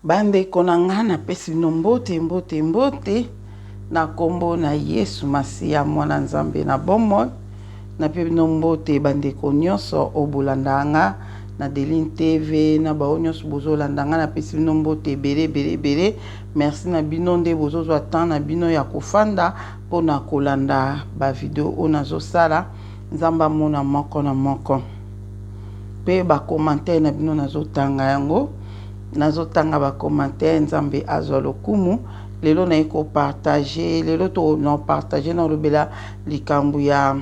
Bandeko na nga napesi bino mbote mbote mbote na kombo na Yesu Masiya mwana Nzambe na bomoi. Nape bino mbote bandeko nyonso oyo bolandaka nga na Deline TV na baoyo nyonso bozolanda nga, napesi bino mbote ebele ebele ebele. Merci na bino nde bozozwa temps na bino ya kofanda mpona kolanda ba video oyo nazosala. Nzambe amona moko na moko mpe ba commentaire na bino nazotanga yango. Nazo tanga ba commentaire nzambe azwa lokumu lelo naye ko partage lelo to na partage na lobela likambo ya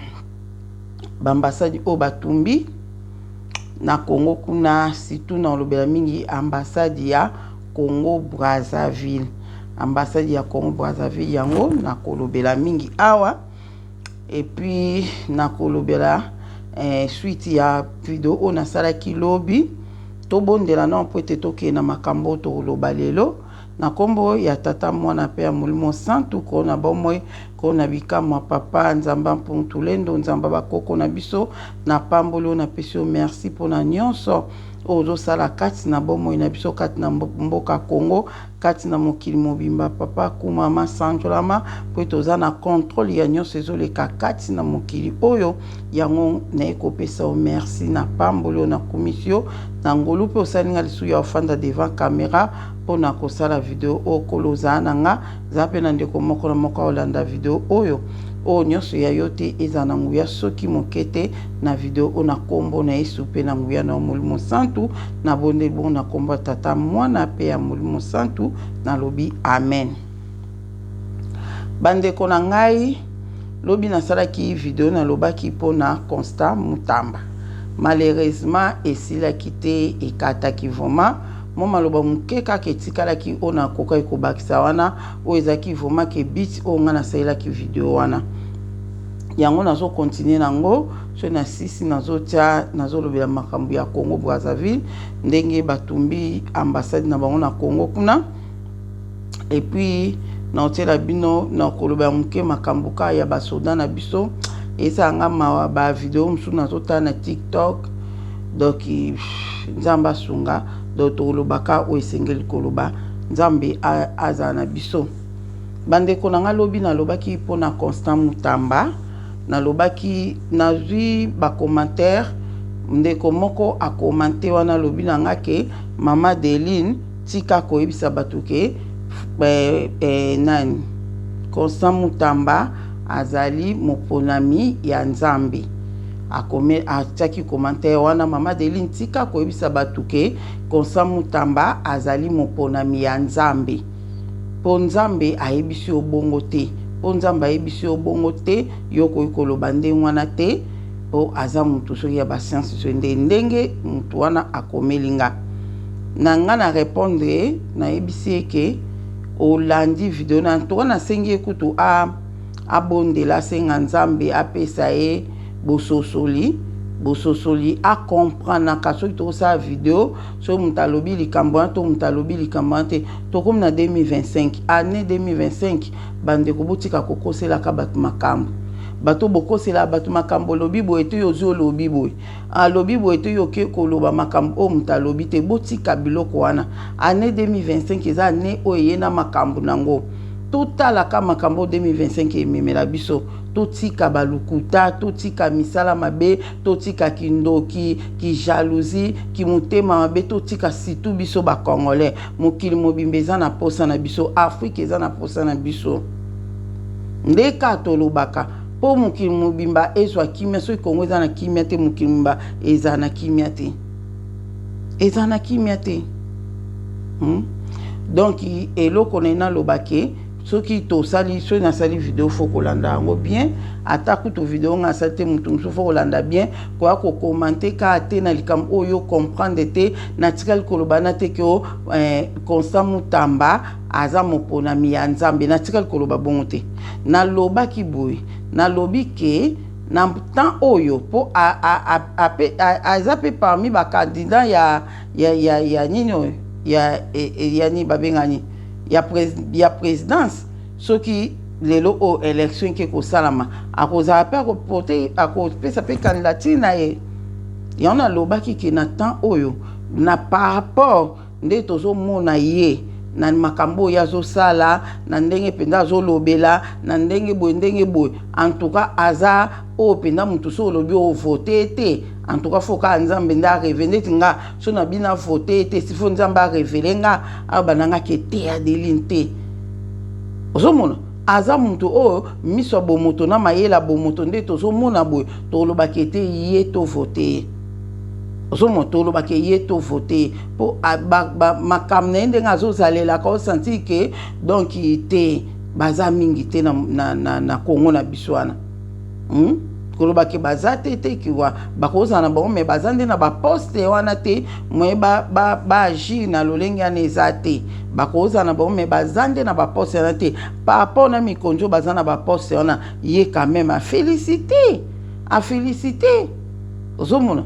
ba ambassade oyo batumbi na Congo kuna surtout na lobela mingi ambassade ya Congo Brazzaville ambassade ya Congo Brazzaville yango nakolobela mingi awa. Et puis nakolobela eh, suite ya video oyo nasalaki lobi. Tobondela nao mpo ete tokende na makambo oyo tokoloba lelo. Na nkombo ya Tata, Mwana mpe ya Molimo Santu, Nkolo na bomoi, Nkolo na bikamwa, Papa Nzambe ya Mpungu Tulendo, Nzambe ya bakoko na biso, napamboli yo, napesi yo merci mpo na nyonso oyo ozosala kati na bomoi na biso, kati na mboka Congo. Kati na mokili mobimba papa kumama sanjolama po ete oza na controle ya nyonso ezoleka kati na mokili oyo yango naye kopesa yo merci na pamboli yo na kumisi yo na ngolu mpe osali nga lisusu ya ofanda devant camera mpo na kosala video oyo kolo ozala na nga zala mpe na ndeko moko na moko aolanda video oyo oyo nyonso ya yo te ezala na nguya soki moke te na video oyo na kombo na Yesu mpe na nguya na Molimo Santu nabondeli bongo na kombo ya Tata, Mwana mpe ya Molimo Santu nalobi amen. Bandeko na ngai, lobi nasalaki video nalobaki mpo na Constant Mutamba. Malheureusement esilaki te, ekataki vraiment. Mwa maloba moke kaka etikalaki oyo nakokaki kobakisa wana, oyo ezalaki vraiment ke but oyo ngai nasalelaki video wana. Yango nazo continuer nango soki nasisi nazotia nazolobela makambo ya Congo Brazzaville ndenge batumbi ambassade na bango na Congo kuna et puis naotiela bino na koloba moke makambo kaka ya basoda na biso esala nga mawa ba video mosusu nazotala na TikTok donc Nzambe asunga donc tokolobaka oyo esengeli koloba Nzambe azala na biso. Bandeko na nga lobi nalobaki pona Constant Mutamba nalobaki nazui ba commentaire ndeko moko a commente wana alobi na nga ke mama Adeline tika koyebisa bato ke eh, eh, nani Constant Mutamba azali moponami ya Nzambe akome atiaki commentaire wana mama Adeline tika koyebisa bato ke Constant Mutamba azali moponami ya Nzambe. Po Nzambe ayebisi yo bongo te. Po Nzambe ayebisi yo bongo te, yo okoki koloba ndenge wana te, po aza mutu soki ya ba science soki nde ndenge mutu wana akomeli nga. Na nga na repondre ye, nayebisi ye ke olandi video na en tout cas nasengi ye kutu a abondela asenga Nzambe apesa ye bososoli, bososoli a comprenaka soki tokosala video soki moto alobi likambo wana to moto alobi likambo wana te. Tokomi na 2025, annee 2025 bandeko botika kokoselaka bato makambo. Bato bokosela bato makambo olobi boye te yo ozwi olobi boye alobi boye te yo oke koloba makambo oyo moto alobi te. Botika biloko wana. Annee 2025 eza annee oyo eye na makambo nango. Totalaka makambo oyo 2025 ememela biso. Totika balukuta, totika misala mabe, totika kindoki, ki jalousie, ki motema mabe, totika surtout biso ba congolais. Mokili mobimba eza na posa na biso, Afrique eza na posa na biso. Nde kaka tolobaka po mokili mobimba ezwa kimia, soki Congo eza na kimia te, mokili mobimba eza na kimia te. Eza na kimia te. Donc eloko na naloba ke soki tosali soki nasali video fo kolanda yango bien, ata kutu video nga asali te mutu mosusu fo kolanda bien, koya kokomante kaka te na likambo oyo comprendre te. Natikali koloba na te ke Constant Mutamba aza moponami ya Nzambe, natikali koloba bongo te. Nalobaki boye, nalobi ke na temps oyo po aza pe parmi ba candidat ya ya ya ya nini oyo ya ya nini babengani ya ya présidence. Soki lelo oyo élection eke kosalama, akozala mpe akoporte akopesa mpe candidature na ye. Yango nalobaki ke na temps oyo na par rapport Nde tozomona ye na makambo oyo azosala, na ndenge mpenza azolobela, na ndenge boye, ndenge boye. En tout cas aza oyo mpenza motu so olobi ovote te. En tout cas faut kaka Nzambe nde arévéler. Ndeti nga so na bino avote te, si faut Nzambe arévéler nga awa banangaki ete Adeline te. Ozomona aza motu oyo miso ya bomoto na mayele ya bomoto nde tozomona boye, tolobaki ete ye tovote ye. Ozomona, tolobaki ye tovote ye mpo makambo na ye ndenge azozalelaka, osentir que donc te, baza mingi te na Kongo na biso wana, Kolobaki baza te te kiwa bakozala na bango, mais baza nde na baposte wana te. Moye baagir na lolenge wana eza te. Bakozala na bango, mais baza nde na baposte wana te par rapport na mikonzi oyo baza na baposte wana. Ye quand même afélicité, afélicité. Ozomona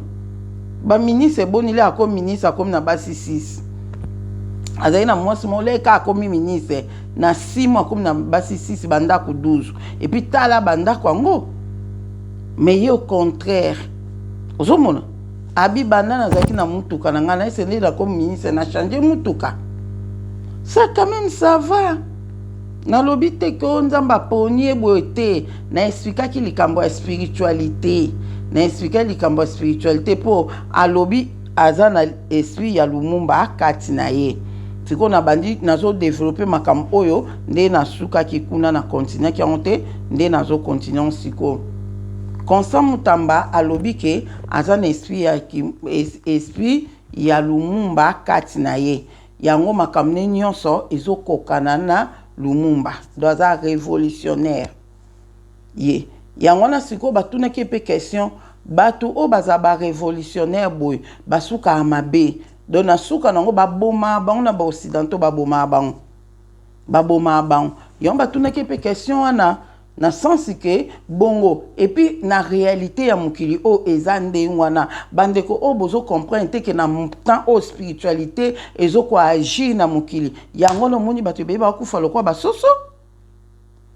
baministre ebonili, akomi ministre, akomi na basi 6. Azali na mwasi moko leka, akomi ministre na 6 mois, akomi na basi 6, bandako 12. Et puis tala bandako yango. Mais ye au contraire, ozomona abi banda nazalaki na mutuka na ngai na ese nde nakomi ministre, na change mutuka. Ça quand même, ça va. Nalobi te ke o Nzambe aponi ye boye te. Na expliquaki likambo ya spiritualité, na expliquaki likambo ya spiritualité mpo alobi aza na esprit ya Lumumba kati na ye. Sikoyo nabandi nazodévelopper makambo oyo nde nasukaki kuna, na continuaki yango te, nde nazocontinuer yango sikoyo. Constant Mutamba alobi ke aza na esprit ya Lumumba kati na ye. Yango makambo ne nyonso ezokokana na Lumumba, donc aza révolutionnaire ye. Yango wana sikoyo batunaki mpe question: bato oyo baza barévolutionnaire boye basukaka mabe, donc na suka nango baboma bango na baoccidentaux, babomaka bango, babomaka bango. Yango batunaki mpe question wana na sens ke bongo. Et puis na réalité ya mokili oyo eza ndenge wana. Bandeko oyo bozocomprendre te ke na temps oyo spiritualité ezokoagir na mokili, yango nomoni bato ebele bakufa lokola basoso.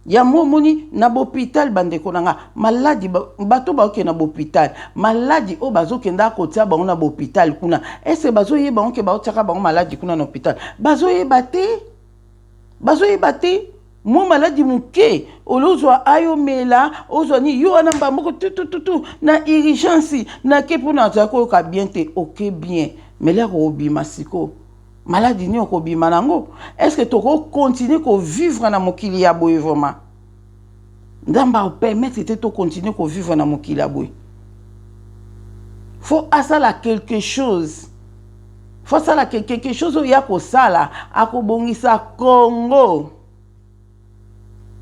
Yango omoni na bahôpital, bandeko na nga, maladi, bato baokende na bahôpital, maladi oyo bazokenda kotia bango na bahôpital kuna, ese bazoyeba bango ke baotiaka bango maladi kuna na hôpital? Bazoyeba te, bazoyeba te. Mwa maladi moke olozwa, ayomela, ozwa nini yo wana mba moko tutututu na urgence, nake mpona azala koyoka bien te. Oke bien, mais lere obima sikoyo, maladi nini okobima nango? Est ce que tokocontinuer kovivre na mokili ya boye? Vraiment, Nzambe apermettre te tocontinuer kovivre na mokili ya boye. Faut asala quelque chose, faut asala quelque chose oyo ya kosala, akobongisa Congo.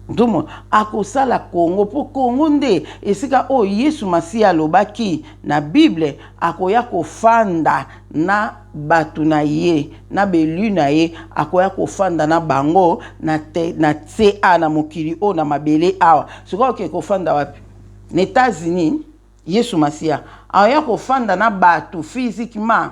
Ndomona akosala Kongo, mpo Kongo nde esika oyo Yesu Masiya alobaki na Bible akoya kofanda na bato na ye, na belu na ye, akoya kofanda na bango na ca na mokili oyo, na mabele awa. Sikoyo oke kofanda wapi? Na États-Unis? Yesu Masiya aya kofanda na bato physiquement,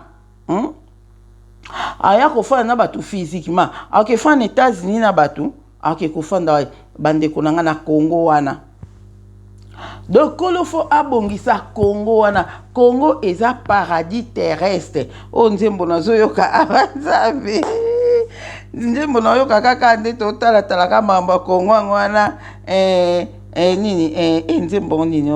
Aya kofanda na bato physiquement, akefanda na États-Unis na bato, ake kofanda, bandeko na nga, na Congo wana. Donc kolo faut abongisa Congo wana. Congo eza paradis terrestre. Oyo nzembo nazoyoka awa, Nzambe, nzembo nayoka kaka nde totalatalaka makambo ya Congo yango wana. Nini, nzembo nini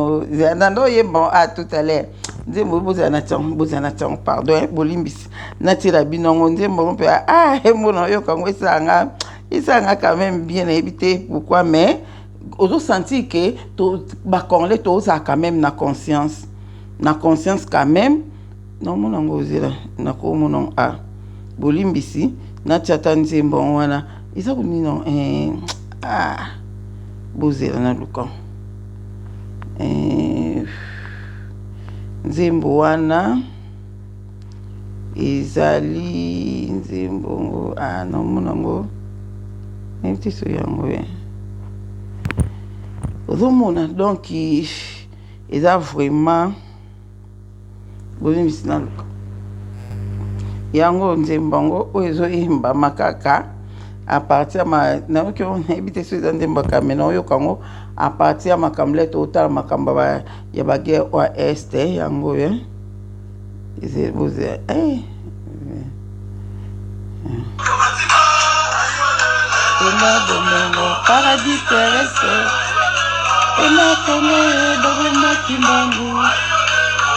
nando oyemba? Ah, tout à l'heure nzembo bozala na tiango, bozala na tiango. Pardon, bolimbisi, natiela bino yango nzembo mpe. Ah, mona oyoka yango, esalanga, esalanga quand même bien. Nayebi te pourquoi, mais ozosentir ke bacongolais tozala quand même na conscience, na conscience quand même. Naomona yango, ozela, nakomona yango. Ah, bolimbisi, natia ata nzembo yango wana eza konini. Ah, bozela, naluka nzembo wana. Ezali nzembo ngo. Ah, naomona yango, nayebi te so yango ye ozomona. Donc eza vraiment, bolimbisi, naluka yango, nzembo yango oyo ezoyembama kaka à partir ma nayoki, nayebi te so eza nzembo ya kame. Naoyoka yango à partir ya makambo le totala, makambo ya baguerre oyo Est. Yango oyo. na bomengo paradis terrestre. Mpona Kongo e baboma Kimbangu,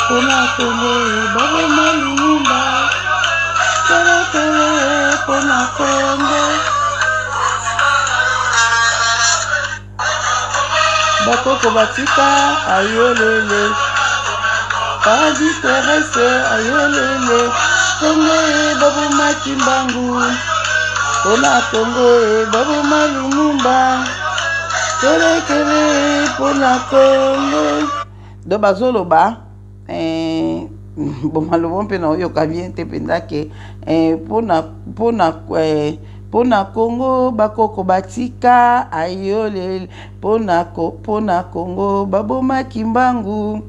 mpona Kongo e baboma Lumumba, kelekele mpona Kongo. Bakoko batika ayolele, paradis terrestre ayolele, Kongo e baboma Kimbangu, mpona Kongo e baboma Lumumba, kelekele mpona Kongo. Donc bazoloba eh, bon maloba mpe naoyoka bien te mpenza ke eh, mpona mpona eh, mpona Kongo bakoko batika ayolele, mpona mpona Kongo baboma Kimbangu,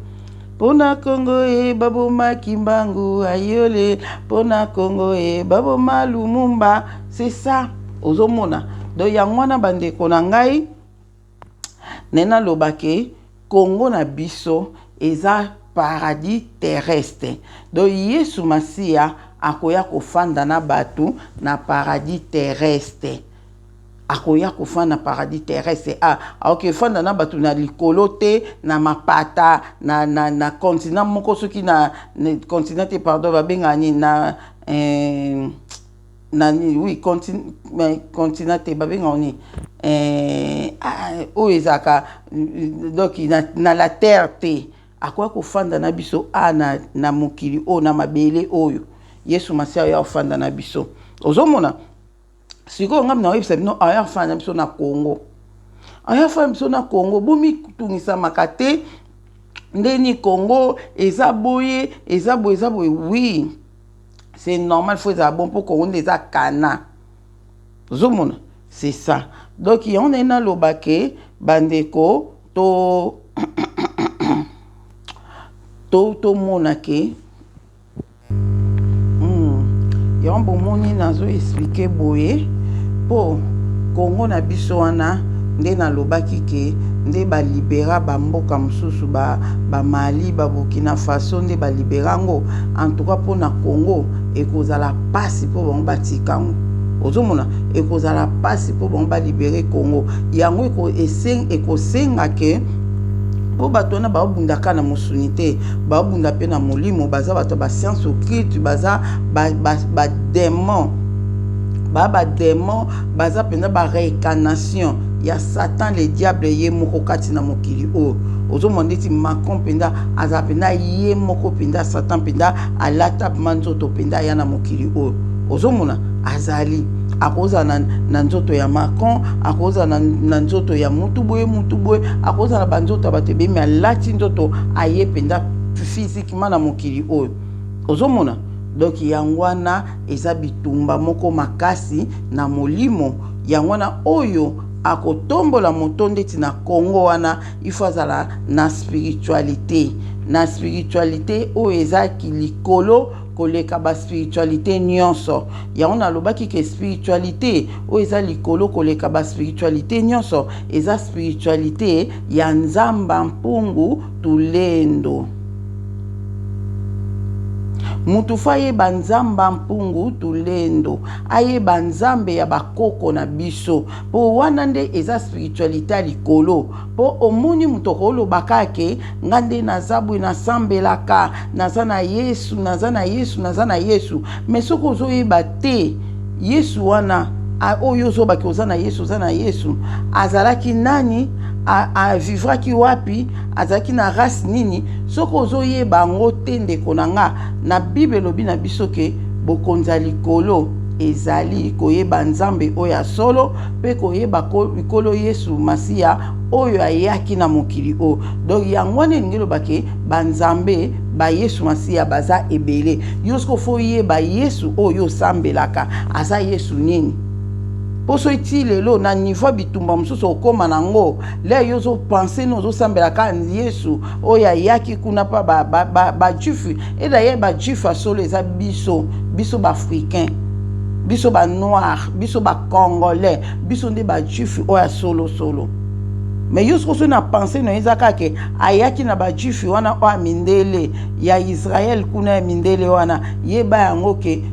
mpona Kongo e baboma Kimbangu ayole, mpona Kongo e baboma Lumumba. C'est ça ozomona. Donc yango wana bandeko na ngai, nde naloba ke Kongo na biso eza paradis terrestre. Donc Yesu Masiya akoya kofanda na bato na paradis terrestre, akoya kofanda na paradis terrestre. Ah, akoki efanda na bato na likolo te, na mapata, na continent moko, soki na continent te, pardon, babengaka nini na na nini, oui, continent te, babengaka nini oyo ezalaka donc na la terre te. Akoya kofanda na biso a na mokili oyo, na mabele oyo. Yesu Masiya oya kofanda na biso. Ozomona sikoyo, ngai na oyebisa bino, aya kofanda na biso na Congo, aya kofanda biso na Congo. Bomitungisamaka te ndeni Congo eza boye, eza boye, eza boye. Oui, c'est normal, faut ezala bon mpo Congo nde eza kana. Ozomona, c'est ça. Donc yango ndenge naloba ke bandeko, to tomona ke yango bomoni nazo expliquer boye mpo Kongo na biso wana nde nalobaki ke nde balibera bamboka mosusu, Bamali, ba baburkina Faso, nde balibera yango. En tout cas mpona Congo ekozala mpasi mpo bango batika yango. Ozomona, ekozala mpasi mpo bango balibere Congo. Yango ekosenga ke mpo bato wana baobundaka na mosuni te, baobunda mpe na molimo. Baza bato ya bascience occulte, baza badémon, baa badémon, baza mpenza baréincarnation ya Satan le diable ye moko kati na mokili oyo. Ozomona ndeti Macron mpenza azala mpenza ye moko mpenza Satan mpenza, alata ma nzoto mpenza aya na mokili oyo. Ozomona azali akozala na nzoto ya Macron, akozala na nzoto ya mutu boye, mutu boye, akozala na banzoto ya bato ebemi, alati nzoto aye mpenza physiquement na mokili oyo. Ozomona, donc yango wana eza bitumba moko makasi na molimo. Yango wana oyo akotombola moto ndeti na Kongo wana, il faut azala na spiritualité, na spiritualité oyo ezalaki likolo koleka baspiritualité nyonso. Yango nalobaki ke spiritualité oyo eza likolo koleka baspiritualité nyonso eza spiritualité ya Nzamba Mpungu Tulendo. Mutu faut ayeba Nzamba Mpungu Tulendo, ayeba Nzambe ya bakoko na biso, mpo wana nde eza spiritualité ya likolo. Mpo omoni moto akoloba kake nga nde naza boye, nasambelaka, naza na Yesu, naza na Yesu, naza na Yesu, mais soki ozoyeba te Yesu wana oyo ozobaki oza na Yesu, oza na Yesu, azalaki nani, avivraki wapi, azalaki na race nini, soki ozoyeba yango te, ndeko na nga, na Bible elobi na biso ke bokonzi ya likolo ezali koyeba Nzambe oyo ya solo mpe koyeba Nkolo Yesu Masiya oyo ayaki na mokili oyo. Donc yango wana elingi eloba ke banzambe bayesu Masiya baza ebele. Yo soki faut oyeba Yesu oyo osambelaka aza Yesu nini, mpo soki ti lelo na niveau ya bitumba mosusu okóma nango, le yo ozopense no ozosambela kaka Yesu oyo ayaki kuna mpa bajuif. E d'ailleurs bajuif ya solo eza biso, biso baafricain, biso banoir, biso bacongolais, biso nde bajuif oyo ya solosolo. Mais yo soki na pense no eza kaka ayaki na bajuif wana oyo ya mindele ya Israel kuna ya mindele wana, yeba yango ke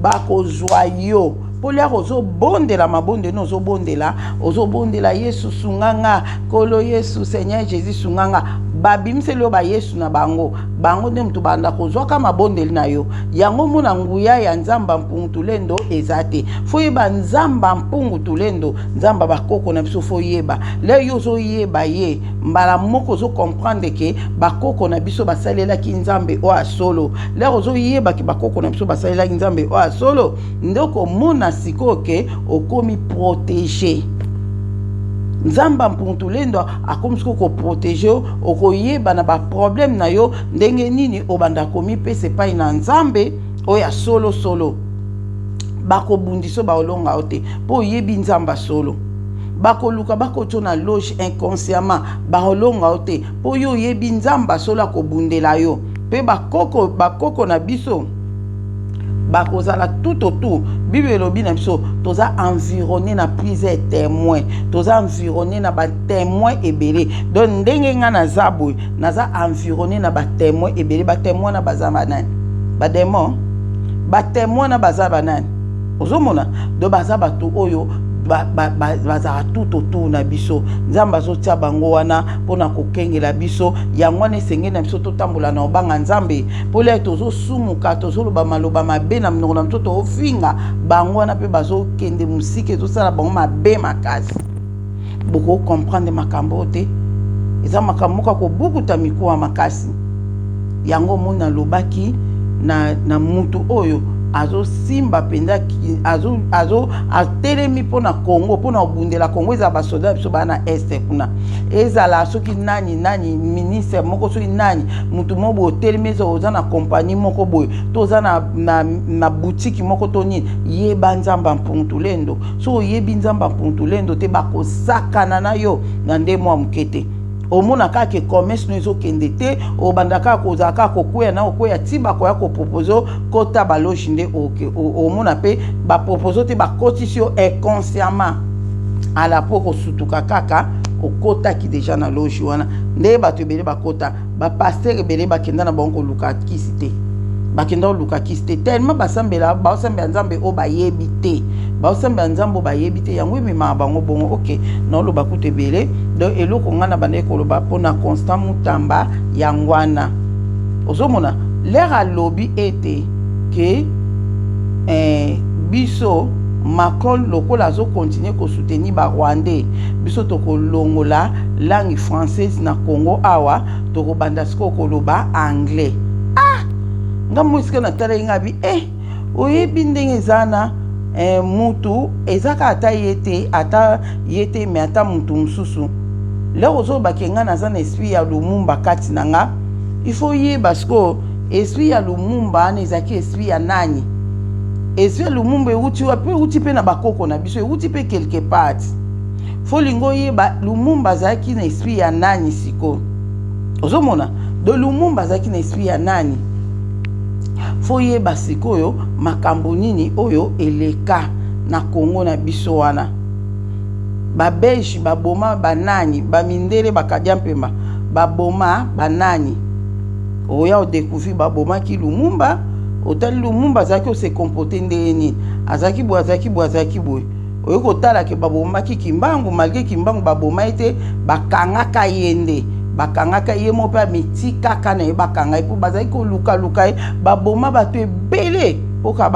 bakozwa yo. Mpo liaka ozobondela mabondeli, ozobondela, ozobondela: "Yesu, sunga nga, Nkolo Yesu, Seigneur Jésus, sunga nga." Babimiseli yo bayesu na bango. Bango nde moto banda kozwaka mabondeli na yo. Yango mona nguya ya Nzambe Mpungu Tulendo eza te. Faut yeba Nzambe Mpungu Tulendo, Nzambe bakoko na biso. Faut yeba le yo ozoyeba ye mbala moko, ozocomprendre ke bakoko na biso basalelaki Nzambe oyo asolo. Lere ozoyebaki bakoko na biso basalelaki Nzambe oyo asolo, nde okomona sikoyo ke okomi protégé. Nzambe Mpuntulendo akomi sikoyo koprotéger yo. Okoyeba na baproblème na yo ndenge nini obanda komipesa epai na Nzambe oyo ya solosolo. Bakobundisa, baolonga yo te, mpo oyebi Nzambe solo. Bakoluka bakotia na loge inconsciemment, baolonga yo te, mpo yo oyebi Nzambe solo akobundela yo. Mpe bakoko na biso bakozala tout autour. Bible elobi na biso toza environné na plusieurs témoins, toza environné na batémoin ebele. Donc ndenge nga naza boye, naza environné na batémoin ebele. Batémoin na baza banani? Badémon? Batémoin na baza banani? Ozomona, donc baza bato oyo bazalaka tout autour na biso. Nzambe azotia bango wana mpona kokengela biso. Yango wana esengeli na biso totambola na obanga Nzambe, mpo lere tozosumuka, tozoloba maloba mabe na minoko na biso, tozofinga bango wana mpe bazokende mosika, ezosala bango mabe makasi. Bokocomprendre makambo oyo te, eza makambo moko ya kobukuta mikuwa makasi. Yango omoni nalobaki na mutu oyo azosimba mpenza, atelemi mpona Congo, mpona kobundela Congo. Ezala basoda biso baa na Est kuna, ezala soki nani nani, ministre moko, soki nani, mutu moko boye otelemi, eza oza na compagnie moko boye, to oza na boutique moko to nini, yeba Nzambe Mpuntulendo. Soki oyebi Nzambe Mpuntulendo te, bakosakana na yo na nde mwa moke te. Omona kaka commerce no ezokende te, obanda kaka kozala kaka kokweya na kokweya, ti bakoya kopropose kota baloge. Nde omona mpe bapropose te, bakotisi yo inconsciemment ala mpo kosutuka kaka okotaki déjà na loge wana. Nde bato ebele bakota, bapasteur ebele bakenda na bango koluka kisi te, bakenda koluka kisi te, tellement basambela, baosambela Nzambe oyo bayebi te, baosambela Nzambe oyo bayebi te. Yango ememaka bango bongo. Ok, naoloba kutu ebele. Donc eloko ngai na bandaki koloba mpona Constant Mutamba, yango wana. Ozomona lere alobi ete ke biso Macron lokola azocontinuer kosoutenir Barwandais, biso tokolongola langue française na Congo. Awa tokobanda sikoyo koloba anglais. Ah, nga mo esika natalaki nga bi oyebi ndenge eza na mutu eza kaka ata ye te, ata ye te, me ata mutu mosusu. Lere ozolobaki nga naza na esprit ya Lumumba kati na nga, il faut yeba sikoyo esprit ya Lumumba wana ezalaki esprit ya nani. Esprit ya Lumumba ewuti wapi? Ewuti mpe na bakoko na biso, ewuti mpe quelque part. Faut lingi oyeba Lumumba azalaki na esprit ya nani. Sikoyo ozomona de Lumumba azalaki na esprit ya nani. Faut yeba sikoyo makambo nini oyo eleka na Kongo na biso wana. Babelge baboma banani? Bamindele, bakadia mpemba baboma banani? Oya odécouvrir babomaki Lumumba. Otali Lumumba azalaki ose comporter ndenge nini? Azalaki boye, azalaki boye, azalaki boye. Oyo kotala ke babomaki Kimbangu, malgré Kimbangu baboma ye te, bakangaka ye. Nde bakangaka ye mo mpe amitikaka na ye, bakanga ye mpo bazalaki kolukaluka ye. Baboma bato ebele mpo ka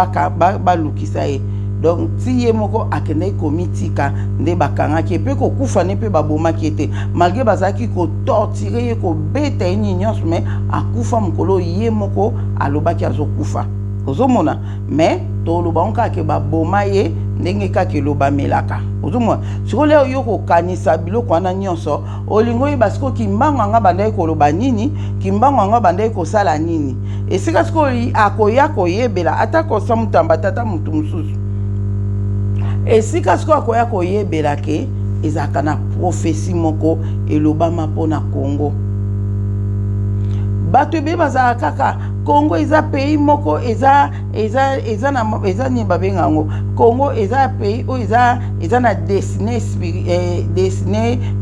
balukisa ye. Donc ti ye moko akendaki komitika, nde bakangaki ye mpe kokufa ne mpe babomaki ye te, malgré bazalaki kotorturer ye, kobeta ye, nini nyonso, mais akufa mokolo ye moko alobaki azokufa. Ozomona, mais toloba ngo kaka ke baboma ye ndenge kaka elobamelaka. Ozomona sikoyo leo yo kokanisa biloko wana nyonso, olingi oyeba sikoyo Kimbangu yango abandaki koloba nini, Kimbangu yango abandaki kosala nini. Esika sikoyo akoya koyebela, ata kosa Mutamba, tata motu mosusu, esika sikoyo akoya koyebela ke ezalaka na prophétie moko elobama mpona Congo. Bato ebele bazalaka kaka Congo eza pays moko eza na eza nini babenga yango, Congo eza pays oyo eza na destinée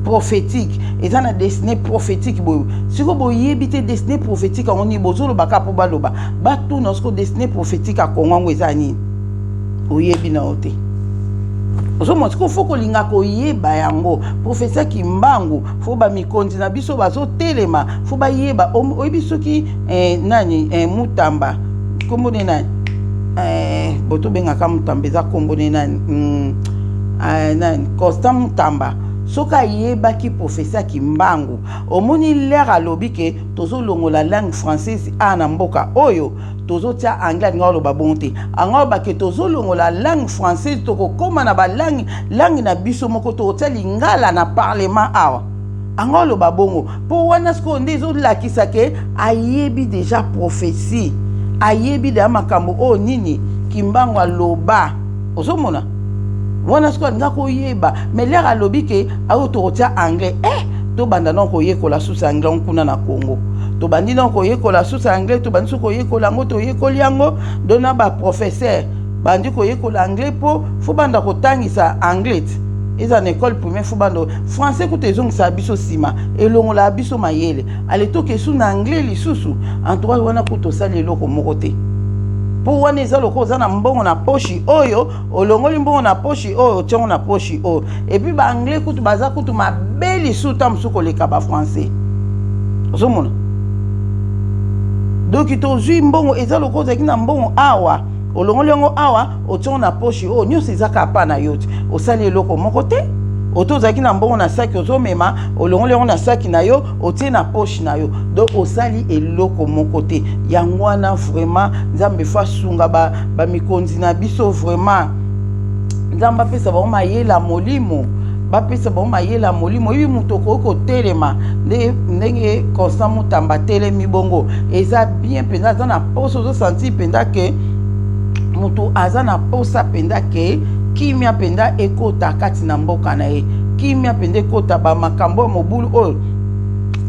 prophétique, eza na destinée prophétique boye. Sikoyo boyebi te destinée prophétique yango nini. Bozoloba kaka mpo baloba. Batuna sikoyo destinée prophétique ya Congo yango eza nini. Oyebi na yo te. Ozomona sikoyo, faut kolinga koyeba yango. Professeur Kimbangu, faut bamikonzi na biso bazotelema, faut bayeba. Oyebi soki nani, Mutamba, nkombo ne nani, bo tobengaka Mutamba, eza nkombo ne nani, nani, Constant Mutamba, soki ayebaki professeur Kimbangu, omoni lere alobi ke tozolongola langue française a na mboka oyo, tozotia anglais, alinga oloba bongo te. Anga oloba ke tozolongola langue française, tokokóma na balangue, langue na biso moko, tokotia lingala na parlement awa. Anga oloba bongo mpo wana sikoyo nde ezolakisa ke ayebi déjà prophétie, ayebi deya makambo oyo nini Kimbangu aloba. Ozomona wana sikoyo alinga koyeba. Mais lere alobi ke aoyo tokotia anglais, tobanda donc koyekola susu anglais kuna na Congo. Tobandi donc koyekola susu anglais, tobandi so koyekola yango, toyekoli yango do na baprofesseur, bandi koyekola anglais mpo faut banda kotangisa anglais ti eza na école primaire. Faut banda français kuta ezongisaka biso nsima, elongolaka biso mayele. Ale tokesu na anglais lisusu. En tout cas, wana kuta osali eloko moko te, mpo wana eza lokola oza na mbongo na poche oyo, olongoli mbongo na poche oyo, otiango na poche oyo. Et puis baanglais kutu baza kutu mabe lisusu ta mosusu koleka bafrançais. Ozomona, donc tozwi mbongo, eza lokola ozalaki na mbongo awa, olongoli yango awa, otiango na poche oyo, nyonso eza kaka pa na yo ti osali eloko moko te. Oto ozalaki na mbongo na saki, ozomema, olongoli yango na saki na yo, otie na poche na yo, donc osali eloko moko te. Yango wana vraiment, Nzambe faut asunga bamikonzi ba na biso. Vraiment, Nzambe apesa bango mayele ya molimo, bapesa bango mayele ya molimo. Oyebi, moto okoki kotelema ndenge Constant Mutamba atelemi bongo, eza bien mpenza. Aza na posa, ozosentir mpenza ke moto aza na posa mpenza ke kimia mpenza ekota kati na mboka na ye, kimia mpenza ekota, bamakambo ya mobulu oyo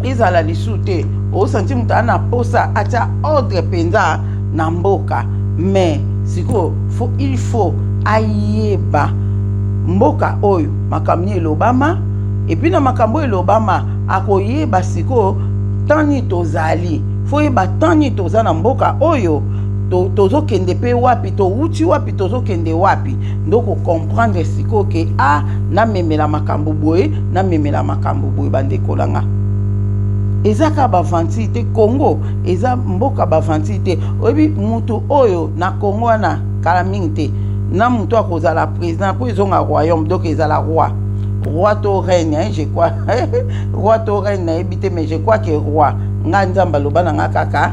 ezala lisusu te. Osentir moto aza na posa atia ordre mpenza na mboka. Mais sikoyo il faut ayeba mboka oyo makambo nini elobama. Et puis na makambo oyo elobama, akoyeba sikoyo temps nini tozali. Faut yeba temps nini toza na mboka oyo, tozokende mpe wapi, towuti wapi, tozokende wapi. Nde okocomprendre sikoyo ke a namemela makambo boye, namemela makambo boye. Bandeko na nga, eza kaka baaventure te. Congo eza mboka baaventure te. Oyebi mutu oyo na Congo wana kala mingi te, na mutu akozala président mpo ezonga royaume, donc ezala roi, roi to reine, hein, je crois roi to reine, nayebi te, mais je crois que roi. Nga Nzambe aloba na nga kaka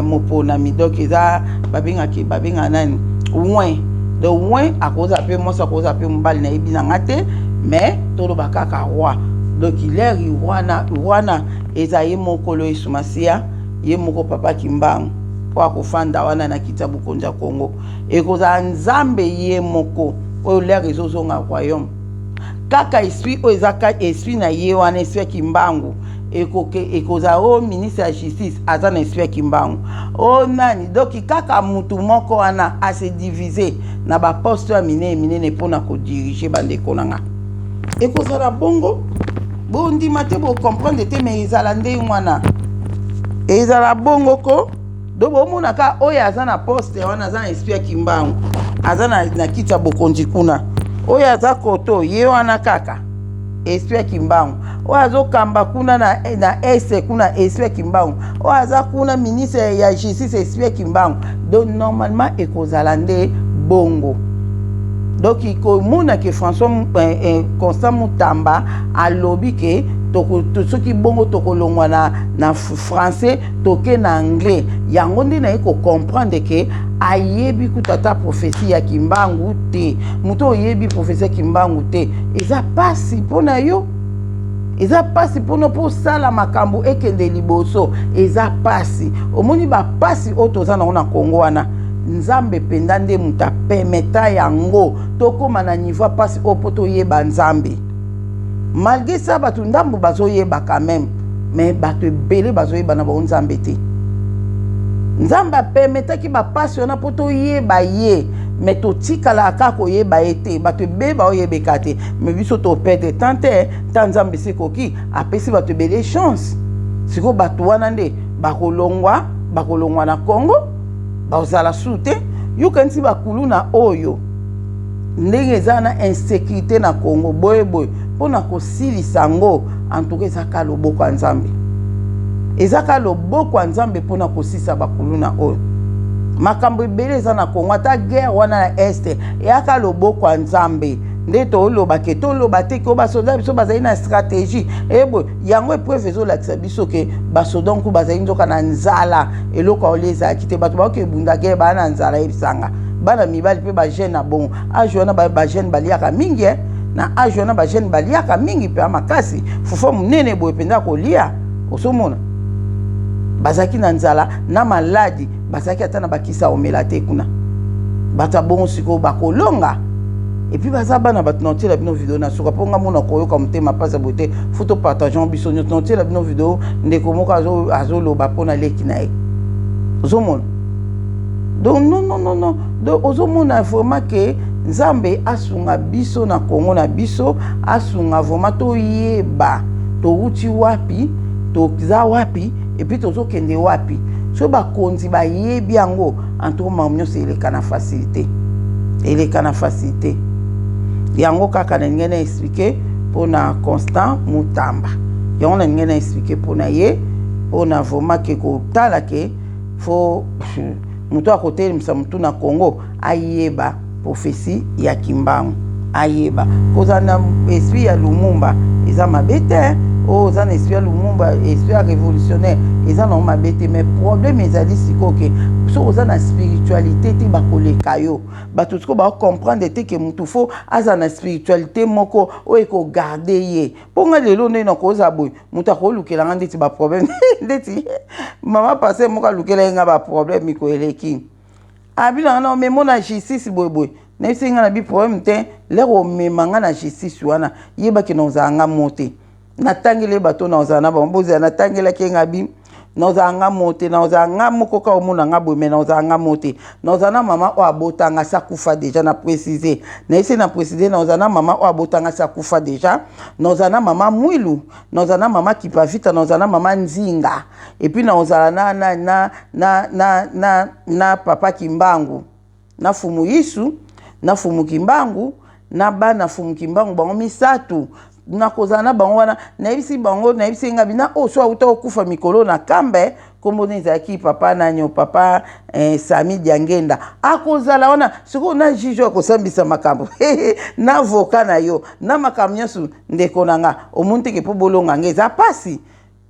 moponami, donc eza babengaki, babenga nani, oint. Donc oint akozala mpe mwasi, akozala mpe mobali, nayebi na nga te, mais toloba kaka roi. Donc leri wana, wana eza ye mokolo Yesu Masiya, ye moko Papa Kimbangu, mpo akofanda wana na kiti ya bokonzi ya Kongo. Ekozala Nzambe ye moko oyo lere ezozonga royaume, kaka esprit oyo eza esprit na ye wana, esprit ya Kimbangu. Ekozala oyo ministre ya justice aza na esprit ya Kimbangu, oyo nani. Donc kaka mutu moko wana ase divise na baposte ya minene minene mpona kodiriger. Bandeko na nga, ekozala bongo. Bondima te, bocomprendre te, mais ezala ndenge wana, ezala bongo ko. Donc bomonaka oyo aza na poste wana aza na esprit ya Kimbangu, aza na kiti ya bokonzi kuna. Oyo aza koto ye wana kaka esprit ya Kimbangu. Oyo azokamba kuna na este kuna, esprit ya Kimbangu. Oyo aza kuna ministre ya justice, esprit ya Kimbangu. Donc normalement ekozala nde bongo. Donc komona ke François Constant Mutamba alobi ke soki bongo tokolongwa na français, toke na anglais, yango nde naye kocomprendre ke ayebi kutu ata prophétie ya Kimbangu te. Moto oyebi prophétie ya Kimbangu te, eza pasi mpo na yo, eza mpasi mpona mpo osala makambo ekende liboso, eza mpasi. Omoni bapasi oyo toza nango na Kongo wana, Nzambe mpenza nde moto apermettre yango tokóma na niveau ya mpasi oyo mpo toyeba Nzambe. Malgré ça, bato ndambo bazoyeba quand même, mais bato ebele bazoyeba na bango Nzambe te. Nzambe apermettaki bapasi wana mpo toyeba ye, mais totikalaka kaka koyeba ye te. Bato ebele baoyebeka te, mais biso toperdre temps te. Ntan Nzambe esi ekoki, apesi bato ebele chance. Sikoyo bato wana nde bakolongwa, bakolongwa na Congo, bazala su te. Yokanisi bakuluna oyo. Ndenge eza na insécurité na Congo boye boye, mpona kosilisa yango, en tout cas eza ka loboko ya Nzambe, eza ka loboko ya Nzambe mpona kosilisa bakuluna oyo. Makambo ebele eza na Congo, ata guerre wana na Est, eyaka loboko ya Nzambe. Nde toloba ke toloba te ke basoda biso bazali na stratégie eboye. Yango épreuve ezolakisa biso ke basoda nku bazali nzoka na nzala, eloko aolia ezalaki te. Bato baoki ebunda guerre, baa na nzala. Yebisanga, bana mibali mpe bajeune na bongo âge wana, bajeune baliaka mingi. Na âge wana, bajeune baliaka mingi mpe ya makasi, fufu monene boye mpenza kolia. Ozomona bazalaki na nzala na maladi, bazalaki ata na bakisa omela te kuna. Bato ya bongo sikoyo bakolonga? Et puis baza bana bato. Na otiela bino video na suka, mpo nga mona koyoka motema mpasi ya boye te. Faut topartage biso nyonso. Na otiela bino video, ndeko moko azoloba mpo na leki na ye. Ozomona, donc non, non, non, non. Donc ozomona vraiment ke Nzambe asunga biso na Kongo na biso, asunga vraiment toyeba towuti wapi, toza wapi, et puis tozokende wapi. Soki bakonzi bayebi yango, antuka makambo nyonso eleka na facilité, eleka na facilité. Yango kaka na ndenge na expliquer mpona Constant Mutamba, yango na ndenge na expliquer mpona ye, mpona vraiment ke kotala ke faut moto akotelemisa motu na Congo ayeba prophétie ya Kimbangu, ayeba kozala na esprit ya Lumumba. Eza mabe te oyo oza na esprit ya Lumumba, esprit ya révolutionnaire, eza nango mabe te. Mais problème ezali sikoyo ke soki oza na spiritualité te, bakoleka yo. Bato sikoyo bakocomprendre te ke motu faut aza na spiritualité moko oyo ekogarder ye. Mpo nga lelo ndenge nakozala boye, moto akolukela nga ndeti baproblème, ndeti mama pasteur moko alukela ye nga baproblème miko eleki, abi na nga na omemo na justice boyeboye. Nayebisi nga na bi problème te. Lere omema nga na justice wana, yebaki na ozala nga mo te. Natangeli bato na ozala na bango, bozala natangelaki nga bi nazala nga mo te, nazala nga moko kaka. Omona nga boye, me nazala nga mo te. Nazala na mama oyo abotanga si akufa déjà. Na précise, nayesi na précise, nazala na mama oyo abotanga si akufa déjà, nazala na mama Mwilu, nazala na mama Kipavita, nazala na mama Nzinga, et puis nazala na papa Kimbangu, na Fumu Yisu, na Fumu Kimbangu, na bana Fumu Kimbangu, bango misato nakozala na bango wana. Nayebisi bango, nayebisi nga bina oyo so auta kokufa mikolo na kambe, nkombo nini ezalaki, papa nani, papa Sami Diangenda, akozala wana. Sikoyo na juge oyo akosambisa makambo, na avocat na yo, na makambo nyonso, ndeko na nga, omoni teke mpo bolonga nga eza mpasi,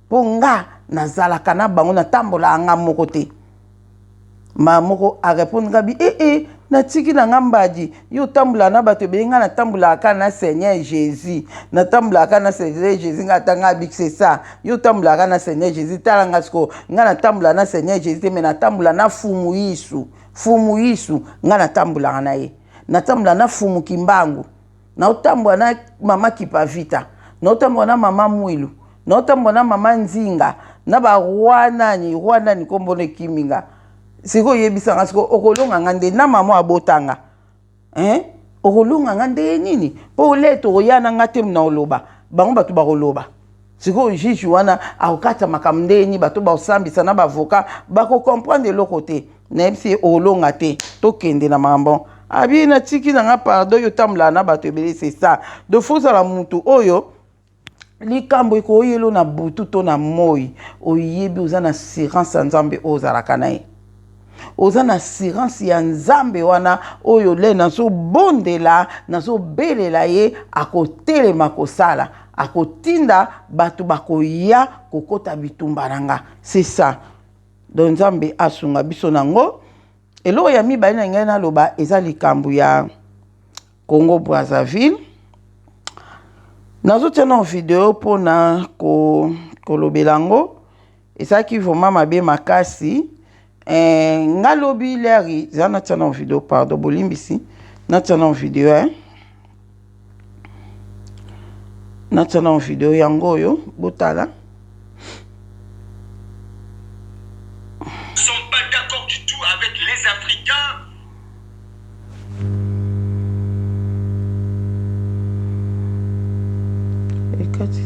mpo nga nazalaka na bango, natambolaka nga moko te. Ma moko arépondre nga bi ee eh, eh, natiki na nga mbadi, yo otambolaka na bato ebele, nga natambolaka kaka na Seigneur Jésus, natambolaka kaka na Seigneur Jésus. Nga ata nga abiki, c'est ça. Yo otambolaka na Seigneur Jésus, tala nga sikoyo, nga natambolaka na Seigneur Jésus te, me natambola na Fumu Yisu. Fumu Yisu nga natambolaka na ye, natambola na Fumu Kimbangu, naotambola na mama Kipavita, naotambola na mama Mwilu, naotambola na mama Nzinga, na baroi nani, roi nani, nkombo na ekimi nga sikoyo. Oyebisanga sikoyo, okolonga nga nde na mama abotanga, hein? Okolonga nga nde nini? Mpo lete okoya na nga te na oloba, bango bato bakoloba. Sikoyo juge wana akokata makambo ndeni? Bato bakosambisa na baavocat bakocomprendre eloko te. Nayebisi ye olonga te, tokende na makambo. Abi natiki na nga, pardon, yo tambolaka na bato ebele, c'est ça. Donc faut ozala mutu oyo likambo ekoyelo na butu to na moi, oyebi oza na assurance ya Nzambe oyo ozalaka na ye, oza na assurance ya Nzambe wana oyo le nazobondela, nazobelela ye, akotelema kosala, akotinda bato bakoya kokota bitumba na nga. C'est ça. Donc Nzambe asunga biso nango. Eloko ya mibale na ngai naloba eza likambo ya Congo Brazzaville. Nazotia na video mpona kolobela yango. Ezalaki vraiment mabe makasi. Nga lobi leri eza, natia na video, pardon, bolimbisi, natia na video, eh? Natia na video yango oyo, botala. Sont pas d'accord du tout avec les Africains. Ekati.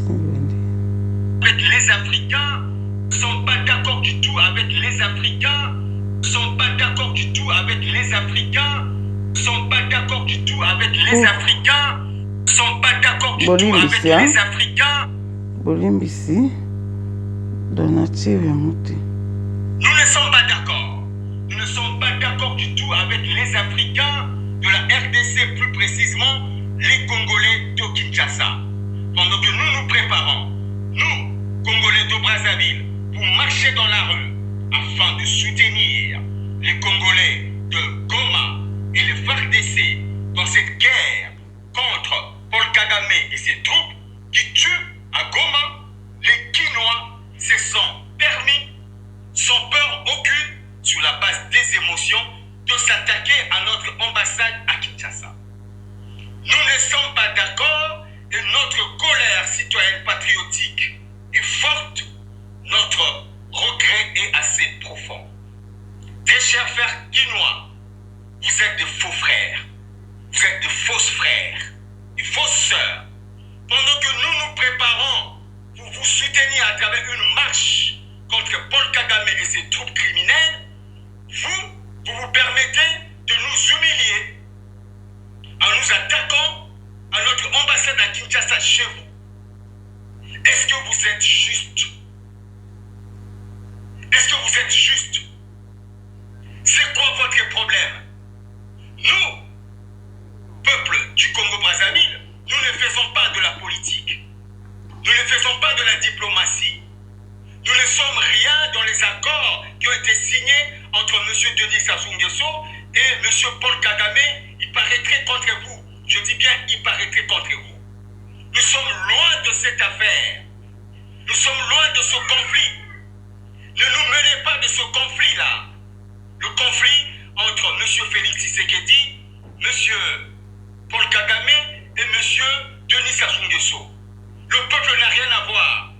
Avec les Africains, sont pas d'accord du tout avec les Africains, sont pas d'accord du tout avec les Africains, sont pas d'accord du du tout avec les Africains. Ne sommes pas d'accord du tout avec les Africains. Bolimbisi donature yango te. Nous ne sommes pas d'accord. Nous ne sommes pas d'accord du tout avec les Africains de la RDC, plus précisément les Congolais de Kinshasa. Pendant que nous nous préparons, nous, Congolais de Brazzaville, pour marcher dans la rue afin de soutenir les Congolais de Goma et les FARDC dans cette guerre contre Paul Kagame et ses troupes qui tuent à Goma, les Kinois se sont permis, sans peur aucune, sur la base des émotions, de s'attaquer à notre ambassade à Kinshasa. Nous ne sommes pas d'accord et notre colère citoyenne patriotique est forte, notre regret est assez profond. Très chers frères kinois, vous êtes de faux frères, vous êtes de fausses frères, de fausses sœurs. Pendant que nous nous préparons pour vous soutenir à travers une marche contre Paul Kagame et ses troupes criminelles, vous, vous vous permettez de nous humilier en nous attaquant à notre ambassade à Kinshasa chez vous. Est-ce que vous êtes juste? Est-ce que vous êtes juste? C'est quoi votre problème? Nous, peuple du Congo-Brazzaville, nous ne faisons pas de la politique. Nous ne faisons pas de la diplomatie. Nous ne sommes rien dans les accords qui ont été signés entre M. Denis Sassou Nguesso et M. Paul Kagame. Il paraîtrait contre vous. Je dis bien, il paraîtrait contre vous. Nous sommes loin de cette affaire. Nous sommes loin de ce conflit. Ne nous menez pas de ce conflit-là. Le conflit entre M. Félix Tshisekedi, M. Paul Kagame et M. Denis Sassou Nguesso. Le peuple n'a rien à voir.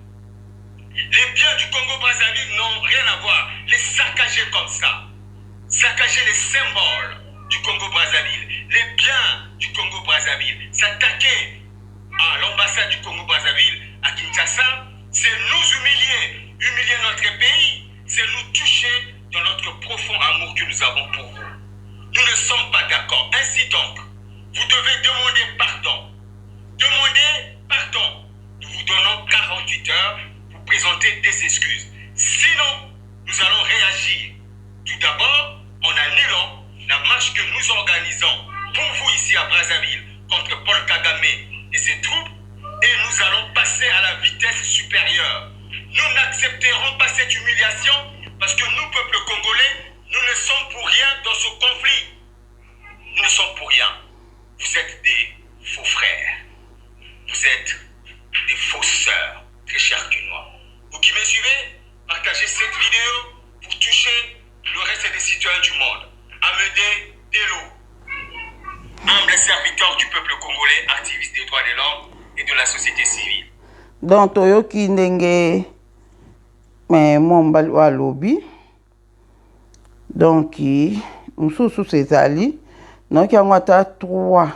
Les biens du Congo-Brazzaville n'ont rien à voir. Les saccager comme ça. Saccager les symboles du Congo-Brazzaville. Les biens du Congo-Brazzaville. S'attaquer à l'ambassade du Congo-Brazzaville à Kinshasa, c'est nous humilier. Humilier notre pays, c'est nous toucher dans notre profond amour que nous avons pour vous. Nous ne sommes pas d'accord. Ainsi donc, vous devez demander pardon. Demandez pardon. Nous vous donnons 48 heures pour présenter des excuses. Sinon, nous allons réagir. Tout d'abord, en annulant la marche que nous organisons pour vous ici à Brazzaville contre Paul Kagame et ses troupes, et nous allons passer à la vitesse supérieure. Nous n'accepterons pas cette humiliation parce que nous, peuple congolais, nous ne sommes pour rien dans ce conflit. Nous ne sommes pour rien. Vous êtes des faux frères. Vous êtes des fausses sœurs, très chers Kinois. Vous qui me suivez, partagez cette vidéo pour toucher le reste des citoyens du monde. Amédée Delo, humble serviteur du peuple congolais, activiste des droits de l'homme et de la société civile. Donc toyoki ndenge mais mwa mobali oyo alobi, donc mosusu ezali nayoki yango ata 3,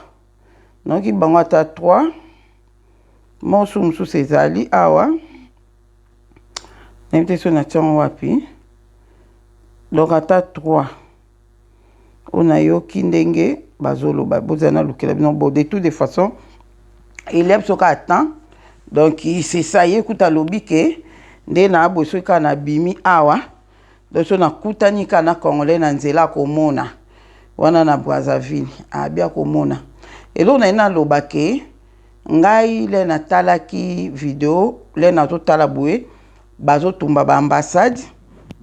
nayoki bango ata 3 mosu mosusu ezali awa, nayebi te soki natia yango wapi. Donc ata 3 oyo nayoki ndenge bazoloba, bozala nalukela bino. Bon, de toute façon elia biso kaka temps. Donc c'est ça, ye kuta alobi ke nde na boye, soki kaka nabimi awa, donc so nakutani kaka na Congolais na nzela, akomona wana na Brazzaville, abi akomona eloko na ye. Naloba ke ngai le natalaki video, le nazotala boye, bazotumba baambassade,